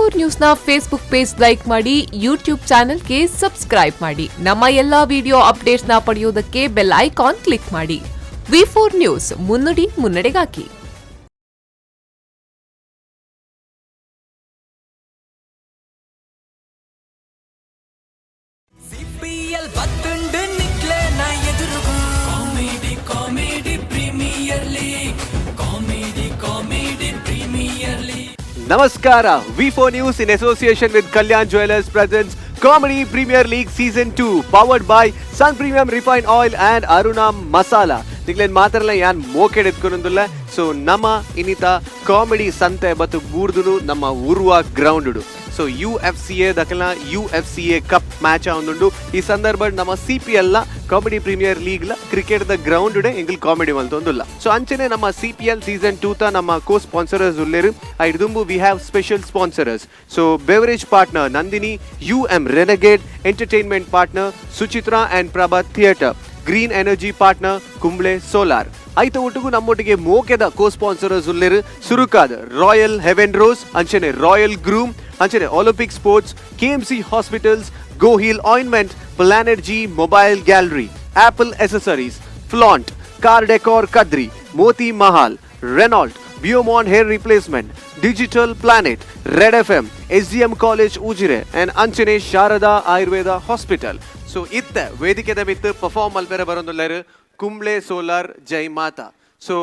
V four ನ್ಯೂಸ್ನ Facebook page like ಮಾಡಿ, YouTube ಚಾನೆಲ್ಗೆ ಸಬ್ಸ್ಕ್ರೈಬ್ ಮಾಡಿ. ನಮ್ಮ ಎಲ್ಲಾ ವಿಡಿಯೋ ಅಪ್ಡೇಟ್ಸ್ನ ಪಡೆಯುವುದಕ್ಕೆ ಬೆಲ್ ಐಕಾನ್ ಕ್ಲಿಕ್ ಮಾಡಿ. ವಿ ಫೋರ್ ನ್ಯೂಸ್, ಮುನ್ನುಡಿ ಮುನ್ನಡೆಗಾಗಿ. ಸಿಪಿಎಲ್ ಬತ್ತುಂಡು ನಿಕ್ಲೆ ನ ಎದುರುಗು. Comedy comedy premier league, comedy comedy premier league. ನಮಸ್ಕಾರ. V4 News in association with Kalyan Jewellers presents Comedy Premier League Season 2, powered by Sun Premium Refine Oil and Aruna Masala. ನಿಕ್ಲೇನ್ ಮಾತ್ರಲ್ಲ ಯಾನ್ ಮೋಕೆಡ್ ಎತ್ಕೊಂಡೊಂದುಲ್ಲ. ಸೊ ನಮ್ಮ ಇನ್ನಿತ comedy ಸಂತೆ ಬತ್ತು ಬೂರ್ದುನು ನಮ್ಮ ಉರ್ವ ಗ್ರೌಂಡ್. ಸೊ ಯುಎಫ್ಸಿಎ ದಕಲ್ನ ಯುಎಫ್ಸಿಎ cup match ಒಂದುಂಡು. ಈ ಸಂದರ್ಭ ನಮ್ಮ ಸಿಪಿಎಲ್ ನ ಕಾಮಿಡಿ ಪ್ರೀಮಿಯರ್ ಲೀಗ್ ಲ ಕ್ರಿಕೆಟ್ ದ ಗ್ರೌಂಡ್ ಎಂಕುಲು ಕಾಮಿಡಿ ಮಲ್ತೊಂದುಲ್ಲ. ಸೊ ಅಂಚನೆ ನಮ್ಮ ಸಿಪಿಎಲ್ ಸೀಸನ್ 2 ತ ನಮ್ಮ ಕೋ ಸ್ಪಾನ್ಸರರ್ಸ್ ಉಲ್ಲೆರ್. ಐದುಂಬು we have special sponsors. So beverage partner Nandini, UM Renegade, entertainment partner Suchitra and Prabha theatre, green energy partner Kumble solar. ಐತ ಒಟ್ಟಿಗೂ ನಮ್ಮೊಟ್ಟಿಗೆ ಮೋಕೆದ ಕೋ ಸ್ಪಾನ್ಸರರ್ಸ್ ಉಲ್ಲೆರ್. ಸುರುಕಾದ್ ರಾಯಲ್ ಹೆವೆನ್ ರೋಸ್, ಅಂಚನೆ ರಾಯಲ್ ಗ್ರೂಮ್, ಅಂಚನೆ Olympic sports, KMC hospitals, Goheal ointment, Planet G mobile gallery, Apple accessories, flaunt, car decor Kadri, Moti Mahal, Renault, ಬಿಯೋಮಾನ್ hair replacement, digital planet, red FM, SDM college Ujire and ಅಂಚನೆ Sharada Ayurveda hospital. ಸೊ ಇತ್ತ ವೇದಿಕೆದ ಮಿತ್ತು perform ಮಲ್ಪೆರೆ ಬರೋದುಲ್ಲೆರ್ Kumble solar ಜೈ ಮಾತಾ. ಸೊ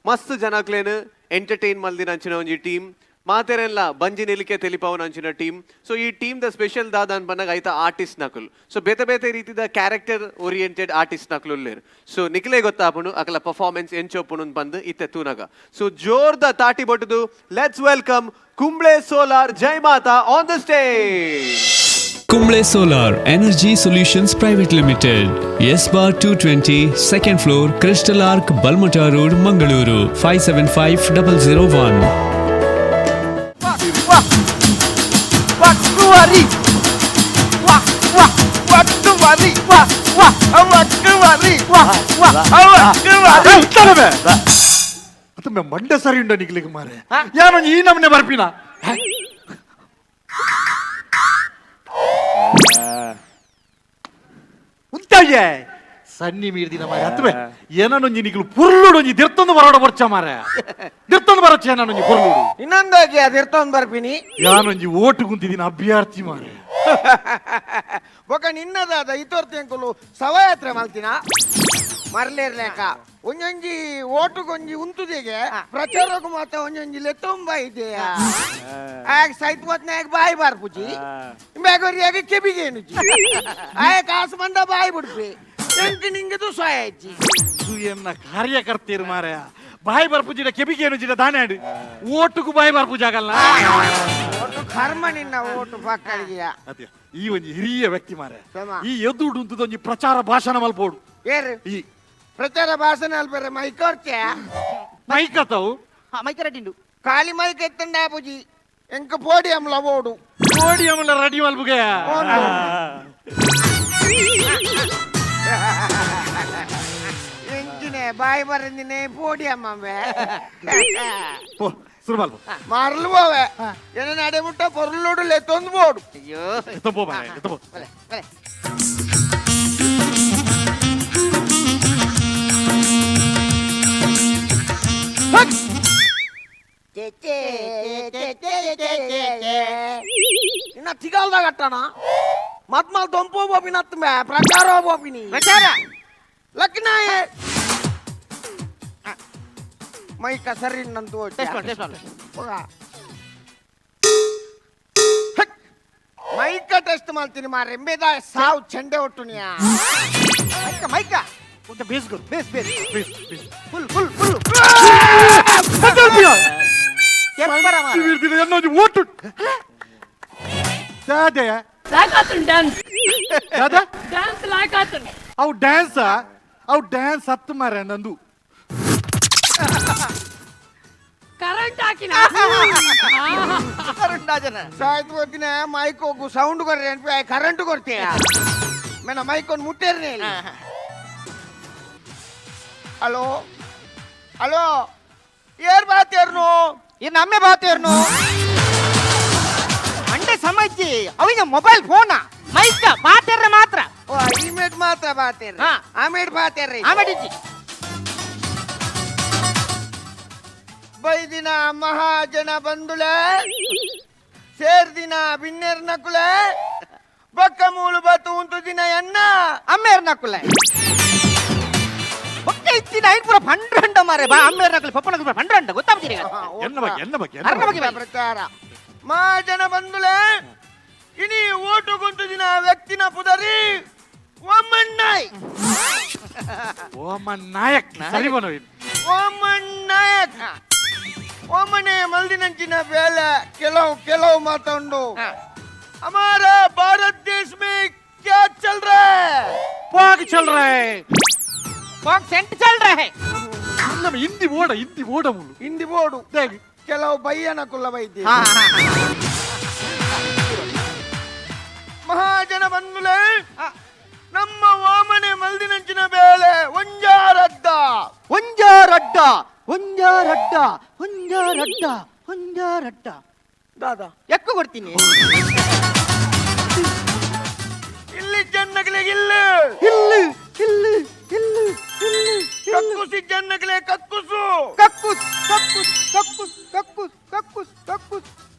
ಮಸ್ತ್ ಜನಕ್ಲೇನು entertain ಮಲ್ದಿನ ಅಂಚಿನ ಒಂಜಿ ಟೀಮ್, ಮಾತೆರೆಲ್ಲ ಬಂಜಿ ನಿಲಿಕೆ ತೆಲಿಪಾವನ ಅಂಚಿನ ಟೀಮ್. ಸೊ ಈ ಟೀಮ್ ದ ಸ್ಪೆಷಲ್ ದಾದ ಅನ್ಪನ್ನಾಗ ಐತ ಆರ್ಟಿಸ್ಟ್ ನಕುಲು. ಸೊ ಬೇತೆ ಬೇತೆ ರೀತಿದ ಕ್ಯಾರೆಕ್ಟರ್ ಓರಿಯೆಂಟೆಡ್ ಆರ್ಟಿಸ್ಟ್ ನಕುಲು ಉಲ್ಲೇರು. ಸೊ ನಿಖಿಲೇ ಗೊತ್ತಾಪುಂಡು ಅಕಲ ಪರ್ಫಾರ್ಮೆನ್ಸ್ ಎಂಚೋಪುಂಡು ಬಂದು ಇತ್ತೆ ತೂನಗ. ಸೊ ಜೋರ್ದ ತಾಟಿ ಬೊಟ್ಟುದು let's welcome Kumble solar Jai Mata on the stage. Kumble Solar Energy Solutions Private Limited, S/220, second floor, Crystal Arc, Balmata Road, Mangaluru, 575001. വക്കുവറി വാ വാ വക്കുവറി വാ വാ വക്കുവറി വാ വാ വക്കുവറി. ಉತ್ತರವೇ ಅದು ಮಂಡೆ ಸರಿ ಉಂಡ ನಿಕ್ಲಿಗೆ ಮಾರೆ. ಯಾನು ಈ ನಮ್ನೆ ಬರ್ಪಿನ? ಉಂತಾಯೆ ಸನ್ನಿ ಮೀರ್ದಿನ ಮಾರೆ. ಅತ್ವೆ ಏನೊಂಜಿ ನಿಕ್ಲು ಪುರ್ಲುಡು ಒಂಜಿ ದಿರ್ತೊಂದು ಬರೋಡ ಬರ್ಚ ಮಾರೆ. ದಿರ್ತೊಂದು ಬರಚ್ಚ ಏನೊಂಜಿ ಪುರ್ಲುಡು. ಇನ್ನೊಂದಾಗಿ ಅದಿರ್ತೊಂದು ಬರ್ಪಿನಿ. ಯಾನೊಂಜಿ ಓಟು ಕುಂತಿದಿನ ಅಭ್ಯರ್ಥಿ ಮಾರೆ. ಬೊಕ ನಿನ್ನದಾದ ಇತೋರ್ತಿ ಅಂಕುಲು ಸವಯಾತ್ರೆ ಮಲ್ತಿನ ಮರ್ಲೇರ್ಲೇಕ ಒಂಜೊಂಜಿ ಓಟುಗೊಂಜಿ ಉಂತುದಿಗೆ ಪ್ರಚಾರಕ್ಕೂ ಮಾತ ಒಂಜೊಂಜಿ ಲೆತ್ತೊಂಬ ಇದೆಯಾ. ಆಗ ಸೈತ್ ಹೋತ್ನಾಗ ಬಾಯಿ ಬಾರ್ಪುಜಿ, ಬ್ಯಾಗೋರಿಯಾಗ ಕೆಬಿಗೇನುಜಿ, ಆಯ ಕಾಸು ಬಂದ ಬಾಯಿ ಬಿಡ್ಪಿ ಎಂಕ್ ನಿಂಗೆ ಸಹಾಯಚ್ಚಿ. ಎನ್ನ ಕಾರ್ಯಕರ್ತಿರು ಮಾರೆ, ಬಾಯಿ ಬರ್ಪುಜಿಡ ಕೆಬಿಗೇನು ಜಿಡ ದಾನೆ ಆಡು ಓಟುಗು ಬಾಯಿ ಬರ್ಪುಜಾಗಲ್ಲ. ಓಟು ಕರ್ಮ ನಿನ್ನ ಓಟು ಪಕ್ಕಳಿಗೆಯ. ಅದೇ ಈ ಒಂಜಿ ಹಿರಿಯ ವ್ಯಕ್ತಿ ಮಾರೆ. ಸಮ. ಈ ಎದುಡು ಉಂತುದೊಂಜಿ ಪ್ರಚಾರ ಭಾಷಣ ಮಲ್ಪೋಡು. ಏರು? ಈ ಪ್ರಚಾರ ಭಾಷಣ ಅಲ್ಪರೆ ಮೈಕ್ ಕೊರ್ತೆ. ಮೈಕ್ ಅತ್ತವು. Mic ready. ಖಾಲಿ ಮೈಕ್ ಎತ್ತಂಡ ಪುಜಿ, ಎಂಕ್ ಪೋಡಿಯಂಲ ಓಡು. Podium ready ಮಲ್ಪುಗೆ. ಎಂಚಿನೆ ಬಾಯಿ ಬರಂದಿನೆ ಪೋಡಿಯಂ ಅಮ್ಮೆ. ಪೋ ಸುರು ಮಲ್ಪ. ಮರಲು പോവേ ಎನ್ನ ನಡೆ ಮುಟ್ಟ ಪೊರ್ಲುಡು ಲೆತ್ತೊಂದು ಬೋಡು. ಅಯ್ಯೋ. ಎತ್ತ ಪೋ ಮಾರೆ, ಎತ್ತ ಪೋ. ಬಲೆ ಬಲೆ. ಇನ್ನ ತಿಗಲ್ದ ಕಟ್ಟಣ ಮತ್ಮಲ್ ದೊಂಪು ಬೋಪಿನ ಪ್ರಚಾರ ಬೋಪಿನಿ. ಪ್ರಚಾರ. ಲಕ್ನಾಯೆ ಮೈಕ ಸರಿ ನಂದು. ಟೆಸ್ಟ್ ಮಾಡು, ಟೆಸ್ಟ್ ಮಾಡು. ಮೈಕ ಟೆಸ್ಟ್ ಮಾಡ್ತೀನಿ ಮಾರೆ, ಎಂಬೇದ ಸಾವು ಚೆಂಡೆ ಒಟ್ಟುನಿಯಾ. Mic mic. కొంచెం బేస్ కొరు. Base base. Base base. Full full full. ಎನ್ನೊಂಜಿ ಓಟು ದಾದೆ? ಲಾಯ್ಕಾತುಂಡು ಡ್ಯಾನ್ಸ್. ದಾದ? ಡ್ಯಾನ್ಸ್ ಲಾಯ್ಕಾತುಂಡು. ಅವು ಡ್ಯಾನ್ಸ್, ಅವು ಡ್ಯಾನ್ಸ್ ಹತ್ತು ಮಾರೆ ನಂದು. ಕರೆಂಟ್ ಹಾಕಿನ. ಸಾಯ್ತು ಹೋಗ್ತೀನಿ ಮೈಕ್ ಹೋಗು ಸೌಂಡ್ ಕೊರ್ರೆ ಕರೆಂಟ್ ಕೊಡ್ತೀಯ ಮೇನ ಮೈಕ್ ಒಂದು ಮುಟ್ಟೇರ್ನೇ. ಹಲೋ ಹಲೋ, ಏರ್ ಬಾತೇರ್ನು? ಈ ನಮ್ಮೆ ಬಾತೇರ್ನು. ಅವಿನ ಮೊಬೈಲ್ ಫೋನ್ ಮೈಕ್ ಪಾತೆರ್ರೆ ಮಾತ್ರ. ಓ, ಈ ಮೇಟ್ ಮಾತ್ರ ಬಾತೇರ್ರಿ? ಹಾ. ಆಮೇಟ್ ಬಾತೇರ್ರಿ? ಆಮೇಡಿಜ್ಜಿ. ಬೈದಿನ ಮಹಾಜನ ಬಂದುಲೆ, ಸೇರ್ದಿನ ಬಿನ್ನೆರ್ ನಕುಲೆ, ಬಕ್ಕ ಮೂಲು ಬತ್ತು ಉಂತು ದಿನ ಎನ್ನ ಅಮ್ಮೇರ್ ನಕುಲೆ. ಬೊಕ್ಕ ಇತ್ತಿನ ಐನ್ ಪೂರ ಪಂಡ್ರಂಡ ಮಾರೆ ಬಾ. ಅಮ್ಮೇರ್ ನಕುಲೆ, ಪಪ್ಪ ನಕುಲೆ ಪಂಡ್ರಂಡ ಗೊತ್ತಾಗ್ತೀರಿ. ಎನ್ನ ಬಗ್ಗೆ, ಎನ್ನ ಬಗ್ಗೆ? ಅರ್ನ ಬಗ್ಗೆ ಬೈ. ಪ್ರಚಾರ. ಮಹಾಜನ ಬಂದುಲೆ, ಇನಿ ಓಟು ಗುಂತು ದಿನ ವ್ಯಕ್ತಿನ ಪುದರಿ ಒಮ್ಮಣ್ಣಾಯ್. ಓಮನ್ ನಾಯಕ್, ಸರಿ ಬನೋ. ಓಮನ್ ನಾಯಕ್. ಓಮನೆ ಮಲ್ದಿನಂಚಿನ ಬೇಲೆ ಕೆಲವು ಕೆಲವು ಮಾತುಂಡು. हमारा भारत देश में क्या चल रहा है? ಪಾಗ್ ಚಲ್ ರೇ. ಪಾಕ್ ಸೆಂಟ್ ಚಲ್ ರಹೆ. ನಮ್ಮ ಹಿಂದಿ ಓಡ, ಹಿಂದಿ ಓಡ ಮುಲು. ಹಿಂದಿ ಬೋರ್ಡು ಕೆಲವು ಬಯ್ಯನ ಕುಲ್ಲ ವೈದ್ಯ. ಹಾ ಹಾ ಹಾ. ಮಹಾಜನ ಬಂದುಲೆ, ನಮ್ಮ ವಾಮನೆ ಮಲ್ದಿನಂಚಿನ ಬೇಲೆ ಒಂಜಾರದ್ದ. ಒಂಜಾರಡ್ಡ, ಒಂಜಾರಡ್ಡ, ಒಂಜಾರಡ್ಡ, ಒಂಜಾರಡ್ಡ. ದಾದಾ? ಎಕ್ಕು ಕೊಡ್ತೀನಿ. ಇಲ್ಲಿ ಜನಗಳಿಗೆ ಇಲ್ಲ. ಇಲ್ಲ ಇಲ್ಲ ಇಲ್ಲ ಇಲ್ಲ. ಕಕ್ಕುಸಿ ಜನಗಳೇ, ಕಕ್ಕುಸು. ಕಕ್ಕುಸ್ ಕಕ್ಕುಸ್ ಕಕ್ಕುಸ್ ಕಕ್ಕುಸ್ ಕಕ್ಕುಸ್ ಕಕ್ಕುಸ್.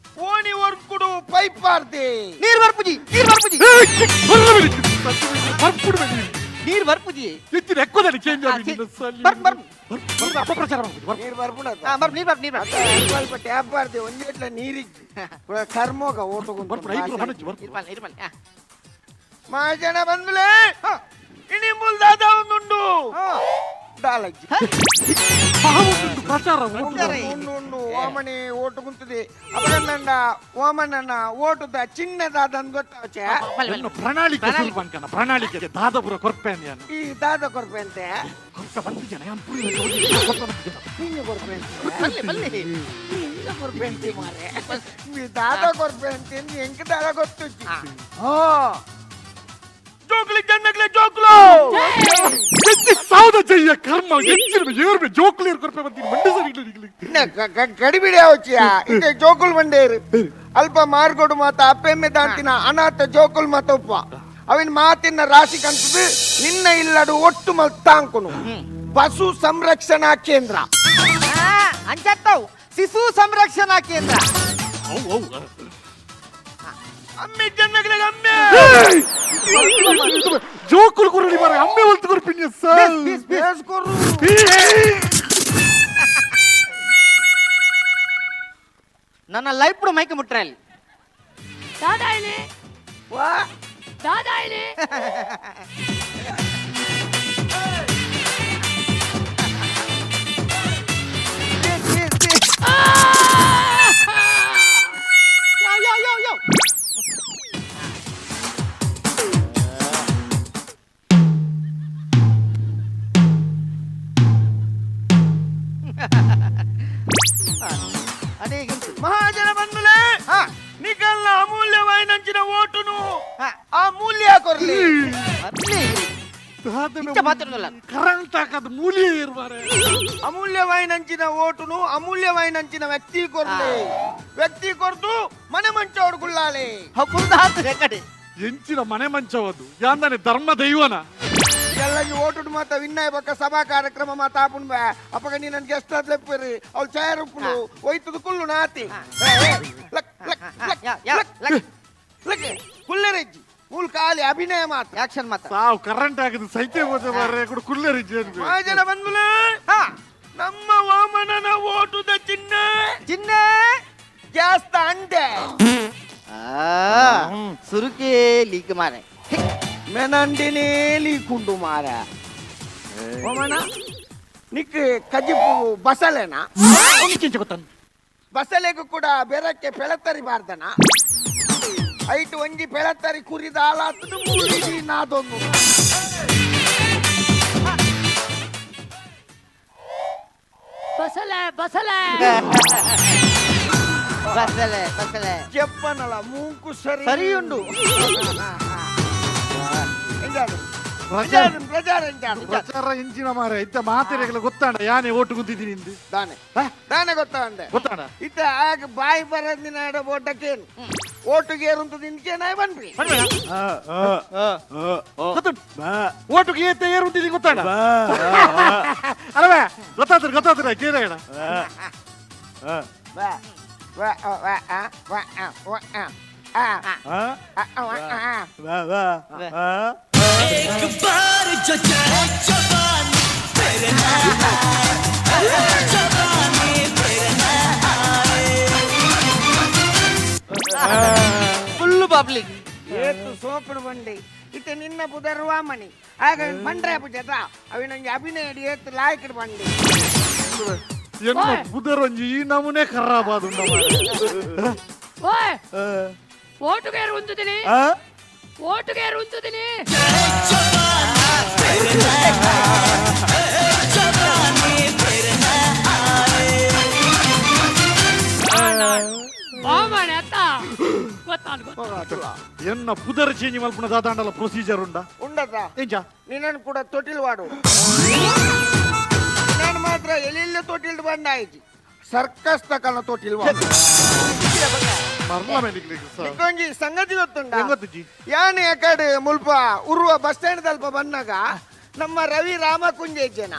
ಓಣಿ ವರ್ಕುಡು ಪೈಪ್ ಆರ್ತಿ. ನೀರ್ ಬರ್ಪುಜಿ, ನೀರ್ ಬರ್ಪುಜಿ. ನೀರ್ ಬರ್ಪುಜಿ. ಎತ್ತಿನ ಎಕ್ಕೋದಲ್ಲಿ ಚೇಂಜ್ ಆಗಿ. ಬರ್ ಬರ್. ಅಪಪ್ರಚಾರ ಮಾಡ್ಬೋದು, ಬರ್. ನೀರ್ ಬರ್ಪುಡ. ಹಾ, ಬರ್, ನೀರ್ ಬರ್, ನೀರ್ ಬರ್. ಸ್ವಲ್ಪ ಟ್ಯಾಪ್ ಆರ್ತಿ, ಒಂದೇಟ್ಲ ನೀರಿಜ್ಜಿ ಕರ್ಮೋಗ ಓಟು. ಬರ್ಪುಡ, ಐಪುರ ಹಣಜ್ಜಿ, ಬರ್ಪುಡ. ಇರ್ಬಲ್ ಇರ್ಬಲ್. ಹಾ. ಮಹಾಜನ ಬಂದುಲೆ, ಇನಿ ಮುಲ್ದಾದ ಒಂದುಂಡು ದಾಲಜ್ಜಿ. ಪಾವುಂಡು ಪ್ರಚಾರ ಓಟು. ಉಂಡು ಉಂಡು. ವಾಮನೆ ಓಟು ಕುಂತದೆ ಅಪಗಂಡ ವಾಮನನ ಓಟುದ ಚಿನ್ನದಾದನ್ ಗೊತ್ತಾಚೆ. ಬಲ್, ಬಲ್. ಎನ್ನು ಪ್ರಣಾಳಿಕೆ ಶುರು ಬಂಕನ ಪ್ರಣಾಳಿಕೆ ದಾದಪುರ ಕೊರ್ಪೆ ಅಂದ್ಯಾನು. ಈ ದಾದ ಕೊರ್ಪೆ ಅಂತೆ? ಕೊರ್ಪೆ ಬಂದು ಜನ ಯಾನ್ ಪುರಿ ಕೊರ್ಪೆ ಬಂದು ಜನ. ನೀನು ಕೊರ್ಪೆ ಅಂತೆ? ಬಲ್ಲೆ ಬಲ್ಲೆ. ನೀನು ಕೊರ್ಪೆ ಅಂತೆ ಮಾರೆ. ನೀ ದಾದ ಕೊರ್ಪೆ ಅಂತೆ, ಎಂಕ್ ದಾದ ಗೊತ್ತುಜ್ಜಿ. ಹಾ, ಜೋಕ್ಲಿ ಜನ್ನಗ್ಲೆ ಜೋಕ್ಲು. ಎತ್ತಿ ಸಾವ್ದ ಜಯ್ಯ ಕರ್ಮ ಎಚ್ಚಿನ ಏರ್ಬೆ ಜೋಕ್ಲೇರ್ ಕೊರ್ಪೆ ಬಂತೀನಿ ಮಂಡಿ ಸರಿ ಇಲ್ಲ. ಇನ್ನ ಗಡಿಬಿಡಿ ಆವಚಿಯ ಇತ್ತೆ ಜೋಕುಲ್ ಬಂಡೇರು. ಅಲ್ಪ ಮಾರ್ಗೋಡು ಮಾತ ಅಪ್ಪೆಮ್ಮೆ ದಾಂತಿನ ಅನಾಥ ಜೋಕುಲ್ ಮಾತ ಉಪ್ಪ. ಅವಿನ ಮಾತಿನ ರಾಶಿ ಕಂತದು ನಿನ್ನ ಇಲ್ಲಡು ಒಟ್ಟು ಮಲ್ತಾಂಕುನು ಪಶು ಸಂರಕ್ಷಣಾ ಕೇಂದ್ರ. ಅಂಚತ್ತವು ಶಿಶು ಸಂರಕ್ಷಣಾ ಕೇಂದ್ರ. ಅವು ಅವು. ಅಮ್ಮೆ ಜನ್ನಗಳಿಗೆ ಅಮ್ಮೆ. ಜೋಕುಲ್ ಕುರಳಿ ಮಾರ ಅಮ್ಮೆ ಒಲ್ತು ಕೊರ್ಪಿನಿ ಸರ್. ಬೇಸ್ಕೊರು. ನನ್ನ ಲೈಫ್ ಮೈಕ್ ಮುಟ್ರಲ್ಲಿ. ದಾದಾಯಿನಿ. ವಾ. ದಾದಾಯಿನಿ. Base, base, base. ಯಾವ ಯಾವ ಯಾವ ಯಾವ. ಅದೇ ಗಿಂತು. ಮಹಾಜನ ಬಂದುಲೆ, ಹಾ. ನಿಕಲ್ನ ಅಮೂಲ್ಯವಾಯಿನಂಚಿನ ಓಟುನು ಹಾ. ಆ ಮೂಲ್ಯ ಕೊರ್ಲಿ. ಬರ್ಲಿ. ಇಂಚ ಮಾತಾಡೋದಲ್ಲ. ಕರೆಂಟ್ ಹಾಕದ್ ಮೂಲ್ಯ ಇರ್ಬಾರೆ. ಅಮೂಲ್ಯವಾಯಿನಂಚಿನ ಓಟುನು ಅಮೂಲ್ಯವಾಯಿನಂಚಿನ ವ್ಯಕ್ತಿ ಕೊರ್ಲಿ. ವ್ಯಕ್ತಿ ಕೊರ್ದು ಮನೆ ಮಂಚೋಡು ಗುಲ್ಲಾಲೆ. ಕುಂದಾತು ಕಡೆ. ಎಂಚಿನ ಮನೆ ಮಂಚವದು ಯಾಂದಾನೆ ಧರ್ಮ ದೈವನ. ಎಲ್ಲ ಈ ಓಟುಡು ಮಾತ ವಿನ್ನಯ ಬೊಕ್ಕ ಸಭಾ ಕಾರ್ಯಕ್ರಮ ಮಾತ ಆಪುಣ್ ಬಾ. ಅಪಗ ನೀ ನನ್ ಗೆಸ್ಟ್ ಆದ್ಲೆಪ್ಪರಿ ಅವ್ಳು ಚಾಯರ್ ಉಪ್ಪುಡು ಒಯ್ತದ ಕುಲ್ಲು ನಾತಿ. ಏ, ಏ, ಲಕ್ ಲಕ್ ಲಕ್. ಯಾ ಯಾ. ಲಕ್. ಲಕ್. ಲಕ್ ಕುಲ್ಲೆರೆಜ್ಜಿ ಮೂಲ್ ಖಾಲಿ ಅಭಿನಯ ಮಾತ್ರ. ಆಕ್ಷನ್ ಮಾತ್ರ. ಸಾವು ಕರೆಂಟ್ ಹಾಕದ್ ಸೈತೆ ಹೋದ ಮಾರ್ರೆ ಕೂಡ ಕುಲ್ಲೇರಿ ಜೇನು. ಮಹಾಜನ ಬಂದ್ಮೇಲೆ ಹಾ. ನಮ್ಮ ವಾಮನನ ಓಟುದ ಚಿಹ್ನೆ ಚಿಹ್ನೆ ಜಾಸ್ತ ಅಂಡೆ. ಸುರುಕೆ ಲೀಕ್ ಮಾರೆ. ಮೆನಂಡಿನೇ ಲೀಕುಂಡು ಮಾರ. ವಾಮನ, ನಿಕ್ ಕಜಿಪು ಬಸಲೆನಾ? ಕಿಂಚ ಗೊತ್ತಾನ. ಬಸಲೆಗೂ ಕೂಡ ಬೆರಕ್ಕೆ ಪೆಳತರಿ ಬಾರ್ದನ. ಐಟು ಒಂಜಿ ಪೆಳತರಿ ಕುರಿದ ಆಲಾತದು ಮೂಲಿಡಿ ನಾದೊಂದು. ಬಸಲೆ ಬಸಲೆ. ಬಸಲೆ ಬಸಲೆ. చెప్పనల ಮೂಂಕು ಸರಿ. ಸರಿ ಉಂಡು. ಎಂಜಾದು? ಪ್ರಚಾರ ಪ್ರಚಾರ ಇಂಚಿನ ಮಾರ ಇತ್ತ ಮಾತೆರೆಗಳ ಗೊತ್ತಾಂಡ ಯಾನೆ ಓಟು ಗುದ್ದಿದ್ದೀನಿ ಇಂದು ದಾನೆ ದಾನೆ ಗೊತ್ತಾಂಡೆ ಗೊತ್ತಾಂಡ ಇತ್ತ ಆಗ ಬಾಯಿ ಬರಂದಿನ ಓಟಕ್ಕೇನು ಓಟುಗೆ ಏರುಂತ ನಿನ್ಕೆ ನಾಯ್ ಬನ್ರಿ ಓಟುಗೆ ಏತ ಏರುಂತಿದ್ದೀನಿ ಗೊತ್ತಾಂಡ ಅಲ್ವೇ ಗೊತ್ತಾತ್ರ ಗೊತ್ತಾತ್ರ ಕೇಳ ವಾ ವಾ ವಾ ಆ ವಾ ಆ ವಾ ಆ ಆ ಆ ವಾ ಆ एक बार जो चढ़े जवानी फिर ना आए जवानी फिर ना आए. ಫುಲ್ ಪಬ್ಲಿಕ್ ಏತು ಸೋಕುಡು ಬಂಡಿ ಇತ್ತೆ ನಿನ್ನ ಪುದರ್ ವಾಮಣಿ ಆಗ ಬಂಡ್ರೆ ಪೂಜೆತ ಅವಿನಂಗೆ ಅಭಿನಯ ಏತು ಲಾಯ್ಕಡ್ ಬಂಡಿ ಎನ್ನ ಪುದರೊಂಜಿ ಈ ನಮೂನೆ ಖರಾಬ್ ಆದುಂಡ ಓಯ್ ಓಟುಗೇರು ಉಂತುದಿನಿ ಓಟುಗೇರು ಉಂತುದಿನಿ. ಬಾಮಣೆ ಅತ್ತ ಗೊತ್ತಾನು ಗೊತ್ತಾನು. ಎನ್ನ ಪುದರ್ ಚೇಂಜ್ ಮಲ್ಪುನ ದಾದಾಂಡಲ ಪ್ರೊಸೀಜರ್ ಉಂಡ ಉಂಡತ ಎಂಚ ನಿನ್ನನ್ನು ಕೂಡ ತೊಟ್ಟಿಲ್ ವಾಡು ನಾನು ಮಾತ್ರ ಎಲ್ಲೆಲ್ಲ ತೊಟ್ಟಿಲ್ ಬಂಡ ಆಯ್ತು ಸರ್ಕಸ್ ತಕಲ್ನ ತೊಟ್ಟಿಲ್ ವಾಡು. ಮರ್ಲ ಮೇಲೆ ನಿಕ್ಕೊಂಜಿ ಸಂಗತಿ ಗೊತ್ತುಂಡ? ಗೊತ್ತುಜಿ. ಯಾನೆ ಯಾಕಡೆ ಮುಲ್ಪ ಉರುವ ಬಸ್ ಸ್ಟ್ಯಾಂಡ್ ತಲ್ಪ ಬಂದಾಗ ನಮ್ಮ ರವಿ ರಾಮಕುಂಜ ಇಜ್ಜನ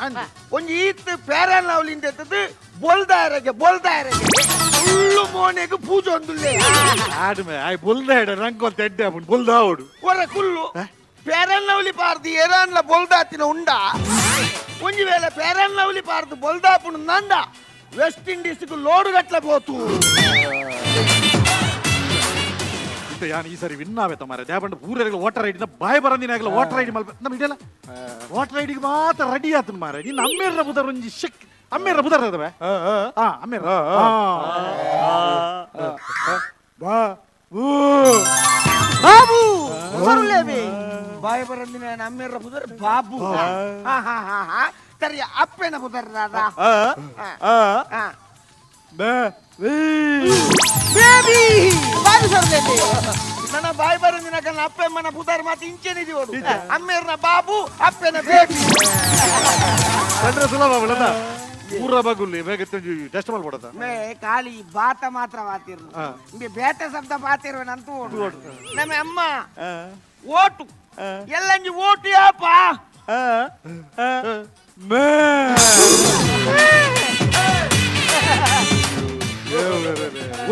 ಒಂಜಿ ಈತ್ ಪ್ಯಾರನ್ ಲವ್ಲಿಂದ ಎತ್ತದು ಬೋಲ್ದಾರಗೆ ಬೋಲ್ದಾರಗೆ ಫುಲ್ಲು ಮೋನೆಗ್ ಪೂಜೆ ಒಂದುಲ್ಲೆ. ಆಡ್ಮೆ ಆಯ್ ಬೊಲ್ದ ಹೆಡ ರಂಗ್ ಒಂತ ಎಡ್ಡೆ ಆಪುಂಡು ಬೊಲ್ದ ಆವಡು. ಒರ ಕುಲ್ಲು ಪ್ಯಾರನ್ ಲವ್ಲಿ ಪಾರ್ದು ಏರಾನ್ಲ ಬೊಲ್ದಾತಿನ ಉಂಡ ಒಂಜಿ ವೇಳೆ ಪ್ಯಾರನ್ ಲವ್ಲಿ ಪಾರ್ದು ಬೊಲ್ದಾಪುಂಡು ನಂದ ವೆಸ್ಟ್ ಇಂಡೀಸ್ಗೆ ಲೋಡು ಗಟ್ಲೆ ಪೋತು. ಇತ್ತ ಯಾನ್ ಈ ಸರಿ ವಿನ್ ಆವೆತ ಮಾರೆ ದ್ಯಾಪಂಡ ಪೂರೆಗಳ ವೋಟರ್ ಐಡಿ ಬಾಯ್ ಬರಂದಿನ ಆಗಲ ವೋಟರ್ ಐಡಿ ಮಲ್ಪ ನಮ್ಮ ಇದೆಲ್ಲ ವೋಟರ್ ಐಡಿಗೆ ಮಾತ್ರ ರೆಡಿ ಆತನ ಮಾರೆ. ನಿನ್ನ ಅಮ್ಮೇರ ಬುದರ್ ಒಂಜಿ ಶಕ್ ಅಮ್ಮೇರ ಬುದರ್ ಅದವೆ ಹಾ ಅಮ್ಮೇರ ಬಾಬು ಸರುಲೇಬಿ ಬಾಯ್ ಬರಂದಿನ ಅಮ್ಮೇರ ಬುದರ್ ಬಾಬು ಹಾ ಹಾ ಹಾ ಹಾ ಸರಿ ಅಪ್ಪೇನ ಬುದರ್ ದಾದಾ ಹಾ ಬೇಬಿ ಬಾಬು ಸರುಲೇಬಿ ನನ್ನ ಬಾಯ್ ಬರಂದಿನ ಕಣ್ಣ ಅಪ್ಪೆಮ್ಮನ ಬುದರ್ ಮಾತು ಇಂಚೇನಿದಿ ಓಡು ಅಮ್ಮೇರ್ನ ಬಾಬು ಅಪ್ಪೆನ ಬೇಬಿ. ಕಂಡ್ರೆ ಸುಲಭ ಬಿಡದ ಪೂರ ಬಗುಲ್ಲಿ ಬೇಗ ಟೆಸ್ಟ್ ಮಾಡ್ಬಿಡದ. ಮೇ ಖಾಲಿ ಬಾತ ಮಾತ್ರ ಬಾತಿರ್ನು ಇಂಬೆ ಬೇಟೆ ಶಬ್ದ ಬಾತಿರುವನಂತೂ ಓಡು ನಮ್ಮ ಅಮ್ಮ ಓಟು ಎಲ್ಲಂಜಿ ಓಟು ಯಾಪ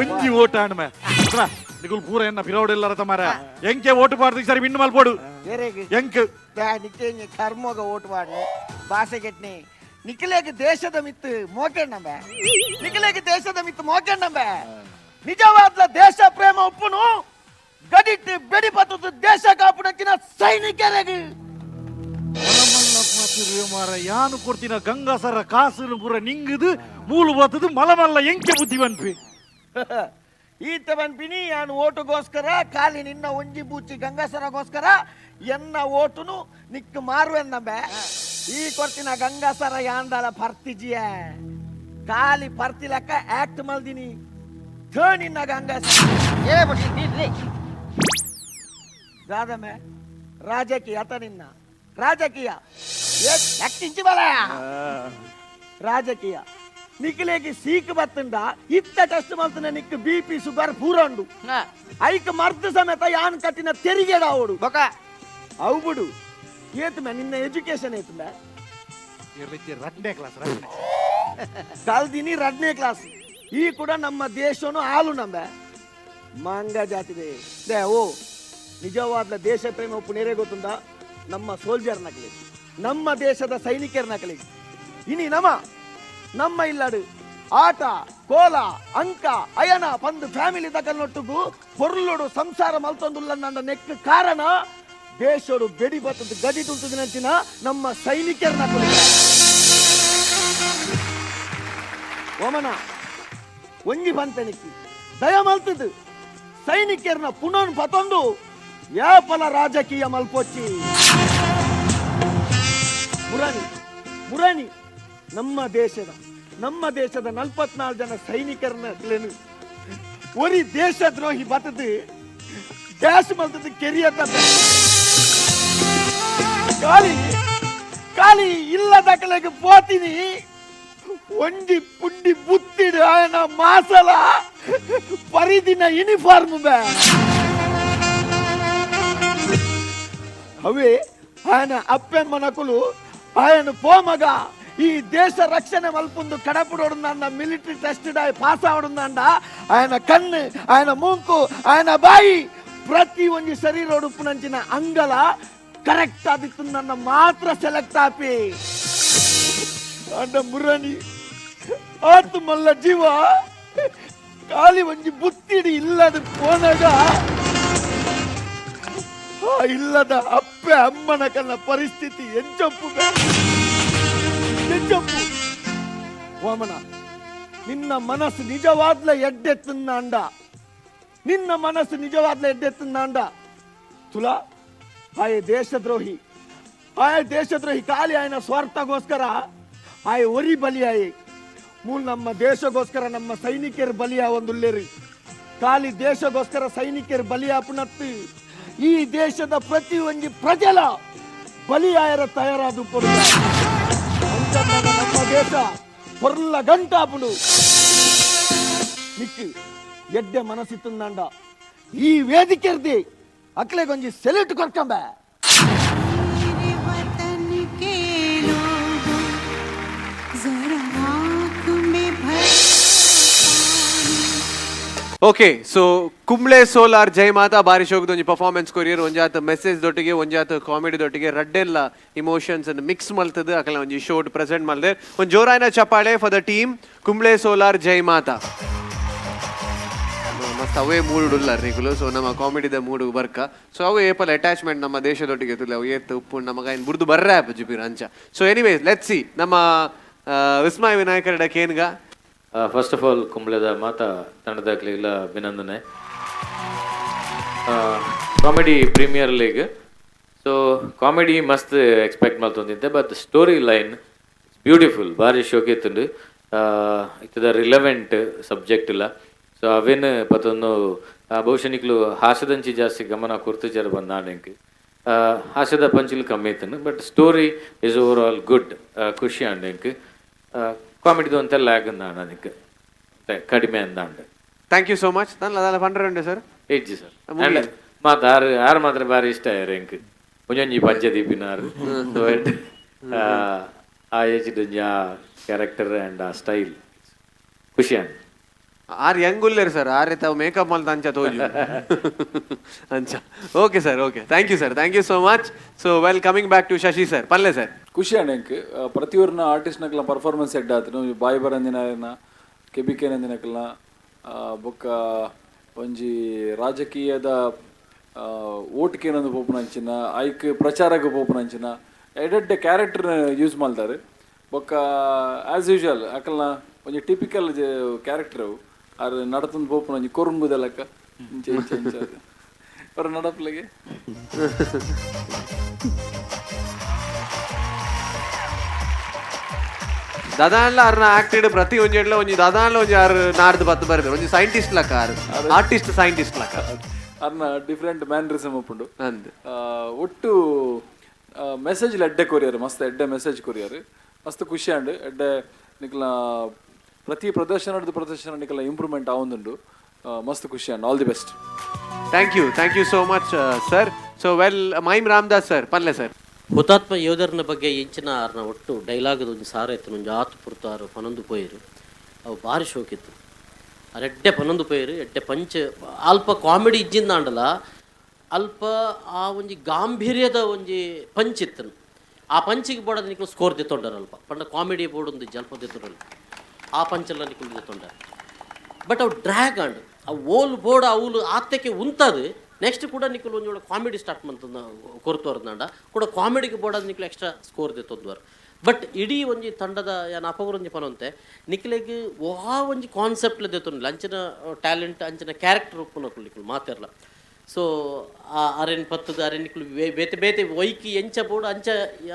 ಒಂಜಿ ಓಟ ಆಣ್ಮೆ ನಿಗುಲ್ ಪೂರ ಎನ್ನ ಪಿರೌಡ್ ಎಲ್ಲರ ತಮಾರ ಎಂಕೆ ಓಟು ಪಾಡ್ದು ಸರಿ ವಿನ್ ಮಲ್ಪೋಡು. ಬೇರೆಗೆ ಎಂಕ್ ನಿಕ್ಕೇಂಗೆ ಕರ್ಮೋಗ ಓಟು ಪಾಡ್ನೆ ಭಾಷೆ ಕೆಟ್ನೆ ನಿಖಿಲೇಗೆ ದೇಶದ ಮಿತ್ತು ಮೋಕೆಣ್ಣಂಬೆ ನಿಖಿಲೇಗೆ ದೇಶದ ಮಿತ್ತು ಮೋಕೆಣ್ಣಂಬೆ ನಿಜವಾದ ದೇಶ ಪ್ರೇಮ ಉಪ್ಪುನು ಗಡಿಟ್ಟು ಬೆಡಿ ಪತ್ತದು ದೇಶ ಕಾಪುಡಕ್ಕಿನ ಸೈನಿಕರಿಗೆ. ಮಾರ ಯಾನು ಕೊಡ್ತಿನ ಗಂಗಾಸರ ಕಾಸುನು ಪೂರ ನಿಂಗುದು ಮೂಲು ಬತ್ತದು ಮಲಮಲ್ಲ ಎಂಕೆ ಬುದ್ಧಿ ಬನ್ಪಿ. ಈತ ಬನ್ಪಿನಿ ಯಾನು ಓಟುಗೋಸ್ಕರ ಖಾಲಿ ನಿನ್ನ ಒಂಜಿ ಬೂಚಿ ಗಂಗಾಸರಗೋಸ್ಕರ ಎನ್ನ ಓಟುನು ನಿಕ್ ಮಾರುವೆನ್ನಬೆ ಈ ಕೊರ್ತಿನ ಗಂಗಾಸರ ಯಾಂದಲ ಪರ್ತಿಜಿಯ ಖಾಲಿ ಪರ್ತಿ ಲೆಕ್ಕ ಆಕ್ಟ್ ಮಲ್ದಿನಿ ಥೋ ನಿನ್ನ ಗಂಗಾಸರ ಏ ಬಟ್ಟಿ ನೀ ದಾದಮೆ ರಾಜಕೀಯ ಅತ ನಿನ್ನ ರಾಜಕೀಯ ಇಂಚಿ ಬಲ ರಾಜಕೀಯ ನಿಖಿಲೇಗಿ ಸೀಕ್ ಬತ್ತುಂಡ ಇತ್ತ ಟೆಸ್ಟ್ ಮಲ್ತನ ನಿಕ್ ಬಿ ಪಿ ಶುಗರ್ ಪೂರ ಉಂಡು ಐಕ್ ಮರ್ದು ಸಮೇತ ಯಾನ್ ಕಟ್ಟಿನ ತೆರಿಗೆಡ ಅವಡು ಬೊಕ ಅವು ಬಿಡು ಏತುಮೆ ನಿನ್ನ ಎಜುಕೇಶನ್ ಏತುಮೆ ರಡ್ನೇ ಕ್ಲಾಸ್ ಕಲ್ದಿನಿ ರಡ್ನೇ ಕ್ಲಾಸ್ ಈ ಕೂಡ ನಮ್ಮ ದೇಶನು ಹಾಲು ನಂಬೆ ಮಂಗ ಜಾತಿದೆ they ಓ ನಿಜವಾದ ದೇಶ ಪ್ರೇಮ ಉಪ್ಪು ಗೊತ್ತುಂದ ನಮ್ಮ ಸೋಲ್ಜರ್ ನಕಲಿ ನಮ್ಮ ದೇಶದ ಸೈನಿಕರ ನಕಲಿ ಇನಿ ನಮ ನಮ್ಮ ಇಲ್ಲಡು ಆಟ ಕೋಲ ಅಂಕ ಅಯನ ಪಂದು ಫ್ಯಾಮಿಲಿ ತಕಲ್ನೊಟ್ಟುಗು ಪೊರ್ಲುಡು ಸಂಸಾರ ಮಲ್ತೊಂದುಲ್ಲ ನನ್ನ ನೆಕ್ ಕಾರಣ ದೇಶಡು ಬೆಡಿ ಬತ್ತದ ಗಡಿ ತುಳ್ತದಿನಂಚಿನ ನಮ್ಮ ಸೈನಿಕರ ನಕಲಿ ಓಮನ ಒಂಜಿ ಪಂಪೆನಿಕ್ಕಿ ದಯ ಮಲ್ತದು ಸೈನಿಕರ್ನ ಪುನನ್ ಪತೊಂದು ಯಾಪಲ ರಾಜಕೀಯ ಮಲ್ಪೊಚ್ಚಿ ಮುರಾನಿ ಮುರಾನಿ ನಮ್ಮ ದೇಶದ 44 ಜನ ಸೈನಿಕರನ್ನ ಒರಿ ದೇಶದ್ರೋಹಿ ಬತ್ತದು ಗ್ಯಾಸ್ ಮಲ್ತದ್ದು ಕೆರಿಯತ್ತ. ಖಾಲಿ ಖಾಲಿ ಇಲ್ಲದಕಲೆಗೆ ಪೋತೀನಿ ಒಂಜಿ ಪುಂಡಿ ಬುತ್ತಿಡು ಆಯನ ಮಾಸಲ ಪರಿದಿನ ಯೂನಿಫಾರ್ಮ್ ಬೇ ಅವೇ ఆయన ಅಪ್ಪೆಮ್ಮನಕುಲು ఆయన పోమಗ ಈ ದೇಶ ರಕ್ಷಣೆ ಮಲ್ಪುಂದು ಕಡಪುಡೋಡುಂದ ಮಿಲಿಟರಿ ಟೆಸ್ಟ್ ಡಾಯ್ ಪಾಸ್ ಆವಡುಂದ ఆయన ಕಣ್ಣು ఆయన ಮೂಂಕು ఆయన ಬಾಯಿ ಪ್ರತಿ ಒಂಜಿ ಶರೀರ ಉಡುಪುನಂಚಿನ ಅಂಗಲ ಕರೆಕ್ಟ್ ಆದಿತ್ತುಂದನ್ನ ಮಾತ್ರ ಸೆಲೆಕ್ಟ್ ಆಪಿ ಅಂಡ ಮುರಣಿ ಆತು ಮಲ್ಲ ಜೀವ ಖಾಲಿ ಒಂಜಿ ಬುತ್ತಿಡಿ ಇಲ್ಲದ ಪೋನಾಗ ಆ ಇಲ್ಲದ ಅಪ್ಪೆ ಅಮ್ಮನ ಕನ್ನ ಪರಿಸ್ಥಿತಿ ಎಂಚಪ್ಪು ಎಂಚಪ್ಪು. ವಾಮನ, ನಿನ್ನ ಮನಸ್ಸು ನಿಜವಾದ್ಲ ಎಡ್ಡೆತ್ತುಂದಾಂಡ, ನಿನ್ನ ಮನಸ್ಸು ನಿಜವಾದ್ಲ ಎಡ್ಡೆತ್ತುಂದಾಂಡ. ತುಲಾ ಆಯ ದೇಶದ್ರೋಹಿ, ಆಯ ದೇಶದ್ರೋಹಿ ಖಾಲಿ ಆಯನ ಸ್ವಾರ್ಥಗೋಸ್ಕರ ಆಯ ಒರಿ ಬಲಿಯಾಯಿ. ಮೂಲ ನಮ್ಮ ದೇಶಗೋಸ್ಕರ ನಮ್ಮ ಸೈನಿಕರು ಬಲಿಯ ಒಂದುಲ್ಲೇರಿ, ಖಾಲಿ ದೇಶಗೋಸ್ಕರ ಸೈನಿಕರು ಬಲಿಯಾಪುನತ್ತು ಈ ದೇಶದ ಪ್ರತಿ ಒಂಜಿ ಪ್ರಜೆಲ ಬಲಿಯಾಯರ ತಯಾರಾದ ನಮ್ಮ ದೇಶ ಹೊರ್ಲ ಗಂಟಾಪುಡು. ನಿಕ್ಕು ಎಡ್ಡೆ ಮನಸ್ಸಿತ್ತುಂದಾಂಡ ಈ ವೇದಿಕೆರ್ದಿ ಅಕ್ಲೆಗೊಂಜಿ ಸೆಲ್ಯೂಟ್ ಕೊರ್ಕಂಬ. Okay, so Kumble solar Jai Mata ಬಾರಿ ಶೋಕದ ಒಂಜಿ ಪರ್ಫಾರ್ಮೆನ್ಸ್ ಕೊರಿಯರ್, ಒಂಜಾತ ಮೆಸೇಜ್ ದೊಟ್ಟಿಗೆ ಒಂಜಾತ ಕಾಮಿಡಿ ದೊಟ್ಟಿಗೆ ರಡ್ಡೆಲ್ಲ ಇಮೋಷನ್ಸ್ ಅನ್ನು ಮಿಕ್ಸ್ ಮಲ್ತದ ಅಕಲ ಒಂಜಿ ಶೋ ಪ್ರೆಸೆಂಟ್ ಮಲ್ದೆ. ಒಂಜಿ ಜೋರಾಯಿನ ಚಪ್ಪಾಳೆ for the team Kumble solar Jai Mata. ಮಸ್ತ್ ಅವೇ ಮೂಡ್ ಉಲ್ಲ ನಿಕುಲು, ಸೊ ನಮ್ಮ ಕಾಮಿಡಿದ ಮೂಡು ಬರ್ಕ. ಸೊ ಅವು ಏಪಲ್ ಅಟ್ಯಾಚ್ಮೆಂಟ್ ನಮ್ಮ ದೇಶದೊಟ್ಟಿಗೆ ತುಲೆ ಅವು ಏತ್ ಉಪ್ಪು ನಮಗ ಇನ್ ಬುರ್ದು ಬರ್ರೆ ಜಿಪಿರ್ ಅಂಚ. So anyways let's see ನಮ್ಮ ವಿಸ್ಮಯ ವಿನಾಯಕರ ಕೇನ್ಗ. First of all ಕುಂಬ್ಳೆದ ಮಾತಾ ತಂಡದಾಕ್ಲೆಗ್ಲ ಅಭಿನಂದನೆ. Comedy premier league, so comedy ಮಸ್ತ್ ಎಕ್ಸ್ಪೆಕ್ಟ್ ಮಲ್ತೊಂದಿತ್ತೆ, but story line beautiful, ಭಾರಿ ಶೋಕಿತ್ತುಂಡು, ಇತ್ತದ ರಿಲೆವೆಂಟ್ ಸಬ್ಜೆಕ್ಟ್ ಇಲ್ಲ. ಸೊ ಅವೇನು ಪತ್ತೊಂದು ಬಹುಶಃ ನಿಕ್ಲು ಹಾಸ್ಯದಂಚಿ ಜಾಸ್ತಿ ಗಮನ ಕೊರ್ತಿಜಾರ ಬಂದಾಂಡ್, ಹಾಸ್ಯದ ಪಂಚಿಲ್ ಕಮ್ಮಿ ಇತ್ತುಂಡು, but story is overall good, ಖುಷಿ ಆಂಡ್ ಎಂಕ್. ಕಾಮಿಡಿದು ಅಂತ ಲ್ಯಾಗ್ ಅಂದಾಂಡ್ ಅದಕ್ಕೆ ಕಡಿಮೆ ಅಂದಾಂಡ್. Thank you so much. ನಾನು ಅದಲ್ಲ ಪಂಡ್ರೆ sir eight G sir ಮಾತು ಆರು ಆರು ಮಾತ್ರ ಭಾರಿ ಇಷ್ಟ ಆಯ್ರು ಎಂಕ್ ಒಂಜೊಂಜಿ ಪಂಚ ದೀಪಿನಾರು. ಸೊ ಆ ಏಜ್ ಒಂಜಿ ಆ ಕ್ಯಾರೆಕ್ಟರ್ ಆ್ಯಂಡ್ ಆ ಸ್ಟೈಲ್ ಖುಷಿ and. Are Young ಉಲ್ಲೇರು sir, are ತಾವು ಮೇಕಪ್ ಮಲ್ತ ಅಂಚ ತೋಜು ಅಂಚ. Okay sir, okay, thank you sir, thank you so much. So well coming back to Shashi sir, ಪಲ್ಲೆ ಸರ್. ಖುಷಿ ಅಂಡ್ ಎಂಕ್ ಪ್ರತಿಯೊರ್ನ ಆರ್ಟಿಸ್ಟ್ನಕ್ಲ ಪರ್ಫಾರ್ಮೆನ್ಸ್ ಎಡ್ ಆತನು, ಬಾಯಿ ಬರಂದಿನ ಕೆಬಿಕೆನಂದಿನಕ್ಲ ಬೊಕ್ಕ ಒಂಜಿ ರಾಜಕೀಯದ ಓಟ್ಕೇನೊಂದು ಪೋಪುನಂಚಿನ ಐಕ್ ಪ್ರಚಾರಕ್ಕೆ ಪೋಪುನಂಚಿನ ಎಡೆಡ್ಡೆ ಕ್ಯಾರೆಕ್ಟರ್ ಯೂಸ್ ಮಾಡ್ತಾರೆ. ಬೊಕ್ಕ ಆ್ಯಸ್ ಯೂಶುವಲ್ ಅಕಲ್ನ ಒಂಜಿ ಟಿಪಿಕಲ್ ಕ್ಯಾರೆಕ್ಟರ್ ಅವು ಆರ್ ನಡತೊಂದು ಪೋಪುನ ಒಂಜಿ ಕೊರುಂಬುದಲಕ್ಕ ಇಂಚ ಇಂಚ ಇಂಚ ಅವರ ನಡಪ್ಲೆಗೆ. ದಾದಾನ್ಲ ಅರ್ನ ಆಕ್ಟೆಡ್ ಪ್ರತಿ ಒಂಜಿ ಒಂಜಿ ದಾದಾನ್ಲ ಒಂಜಿ ಆರು ನಾಡ್ದು ಪತ್ತು ಬರ್ಬೇಕು ಒಂಜಿ ಸೈಂಟಿಸ್ಟ್ ಲಕ್ಕ ಆರು ಆರ್ಟಿಸ್ಟ್ ಸೈಂಟಿಸ್ಟ್ ಲಕ್ಕ ಅರ್ನ ಡಿಫ್ರೆಂಟ್ ಮ್ಯಾನರಿಸಮ್ ಉಪ್ಪುಂಡು. ಅಂದ್ ಒಟ್ಟು ಮೆಸೇಜ್ ಎಡ್ಡೆ ಕೊರಿಯರ್, ಮಸ್ತ್ ಎಡ್ಡೆ ಮೆಸೇಜ್ ಕೊರಿಯರ್, ಮಸ್ತ್ ಖುಷಿ ಅಂಡ್ ಎಡ್ಡೆ ನಿಕ್ಲ ಪ್ರತಿ ಪ್ರದರ್ಶನ ಪ್ರದರ್ಶನ ನಿಕ್ಲ ಇಂಪ್ರೂವ್ಮೆಂಟ್ ಆವೊಂದುಂಡು, ಮಸ್ತ್ ಖುಷಿ and all the best. Thank you, thank you so much sir. So well mime Ramdas sir, ಪಲ್ಲೆ ಸರ್. ಹುತಾತ್ಮ ಯೋಧರನ ಬಗ್ಗೆ ಇಂಚಿನ ಆರ್ನ ಒಟ್ಟು ಡೈಲಾಗದ ಒಂಜಿ ಸಾರ ಇತ್ತು, ಒಂಜಿ ಆತು ಪುರ್ತು ಆರು ಪನೊಂದು ಪೋಯಿರು, ಅವು ಭಾರಿ ಶೋಕಿತ್ತು. ಅರೆಡ್ಡೆ ಪನೊಂದು ಪೋಯಿರು ಎಡ್ಡೆ ಪಂಚ ಅಲ್ಪ ಕಾಮಿಡಿ ಇಜ್ಜಿಂದಾಂಡಲ ಅಲ್ಪ ಆ ಒಂಜಿ ಗಾಂಭೀರ್ಯದ ಒಂಜಿ ಪಂಚ್ ಇತ್ತು. ಆ ಪಂಚಿಗೆ ಬೋಡದ ನಿಕ್ಲು ಸ್ಕೋರ್ ದೆತ್ತೊಂಡರು ಅಲ್ಪ ಪಂಡ ಕಾಮಿಡಿ ಬೋರ್ಡ್ ಒಂದು ಅಲ್ಪ ದೆತ್ತೊಂಡರು ಆ ಪಂಚೆಲ್ಲ ನಿಕ್ಲು ದೆತ್ತೊಂಡರು. ಬಟ್ ಅವು ಡ್ರ್ಯಾಗ್ ಆಂಡ್ ಆ ಓಲ್ ಬೋರ್ಡ್ ಅವುಲು ಆತಕ್ಕೆ ಉಂತದು ನೆಕ್ಸ್ಟ್ ಕೂಡ ನಿಕ್ಲು ಒಂಜಿ ಕಾಮಿಡಿ ಸ್ಟಾರ್ಟ್ ಮಂತ ಕೊರ್ತವರ್ದಂಡ ಕೂಡ ಕಾಮಿಡಿಗೆ ಬೋರ್ಡ್ ನಿಕ್ಲು ಎಕ್ಸ್ಟ್ರಾ ಸ್ಕೋರ್ ದೆತ್ತೊಂದುವರು. ಬಟ್ ಇಡೀ ಒಂಜಿ ತಂಡದ ಯಾನ್ ಅಪಗುರೊಂಜಿ ಪನೊಂತೆ ನಿಕ್ಲೆಗ್ ವಾ ಒಂಜಿ ಕಾನ್ಸೆಪ್ಟ್ ದೆತ್ತೊಂದಿಲ್ಲ, ಅಂಚಿನ ಟ್ಯಾಲೆಂಟ್ ಅಂಚಿನ ಕ್ಯಾರೆಕ್ಟರ್ ಉಪ್ಪುನಕುಲು ನಿಕ್ಲು ಮಾತೆರ್ಲ. ಸೊ ಆ ಅರೆನ್ ಪತ್ತದ ಅರೆನ್ ನಿಕ್ಲು ಬೇತೆ ಬೇತೆ ಒಯ್ಕಿ ಎಂಚ ಬೋರ್ಡ್ ಅಂಚ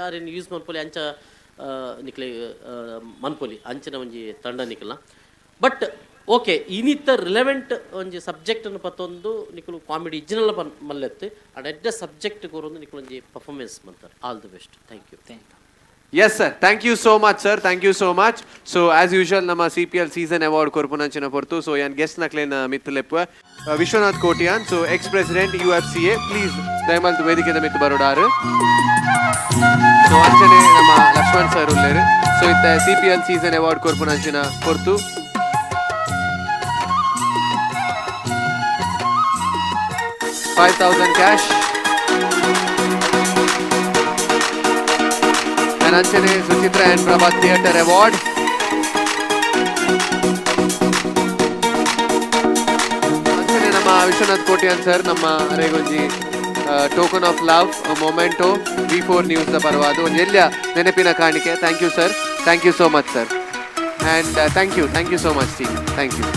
ಅರೆನ್ ಯೂಸ್ ಮನ್ಪೊಲಿ ಅಂಚ ನಿಕ್ಲೆ ಮನ್ಪೊಲಿ ಅಂಚಿನ ಒಂಜಿ ತಂಡ ನಿಕ್ಲ. ಬಟ್ ಓಕೆ ಇನಿತ ರಿಲೆವೆಂಟ್ ಒಂಜಿ ಸಬ್ಜೆಕ್ಟ್ ಅನ್ನು ಪತ್ತೊಂದು ನಿಕುಲು ಕಾಮಿಡಿ ಇಜ್ಜಿನಲ್ಲ ಪನ್ ಮಲ್ಲೆತ್ತು ಅಂಡ್ ಎಡ್ಡೆ ಸಬ್ಜೆಕ್ಟ್ ಕೊರೊಂದು ನಿಕುಲು ಒಂಜಿ performance ಮಂತಾರೆ. All the best. Thank you. Thank you. Yes sir, thank you so much sir, thank you so much. So as usual ನಮ್ಮ C P L season award ಕೊರ್ಪುನಂಚಿನ ಪೊರ್ತು. ಸೊ ಯಾನ್ guest ನಕ್ಲೇನ ಮಿತ್ತು ಲೆಪ್ಪುವೆ. Vishwanath Kotian, so ex president U F C A, please ದಯಮಲ್ತ್ ವೇದಿಕೆದ ಮಿತ್ತು ಬರೋಡಾರು. ಸೊ ಅಂಚನೆ ನಮ್ಮ Lakshman sir ಉಲ್ಲೇರು. ಸೊ ಇತ್ತ CPL season award ಕೊರ್ಪುನಂಚಿನ ಪೊರ್ತು. 5000 ಕ್ಯಾಶ್ ಅಂಡ್ ಅಂಚನೆ Suchitra and Prabhat theatre award. ಅಂಚನೆ ನಮ್ಮ ವಿಶ್ವನಾಥ್ ಕೋಟ್ಯಾನ್ ಸರ್ ನಮ್ಮ ಅರೆಗೊಂಜಿ token of love memento V4 news the ಪರವಾದ ಒಂಜಿ ಎಲ್ಯ ನೆನಪಿನ ಕಾಣಿಕೆ. Thank you sir, thank you so much sir, and thank you, thank you so much team, thank you.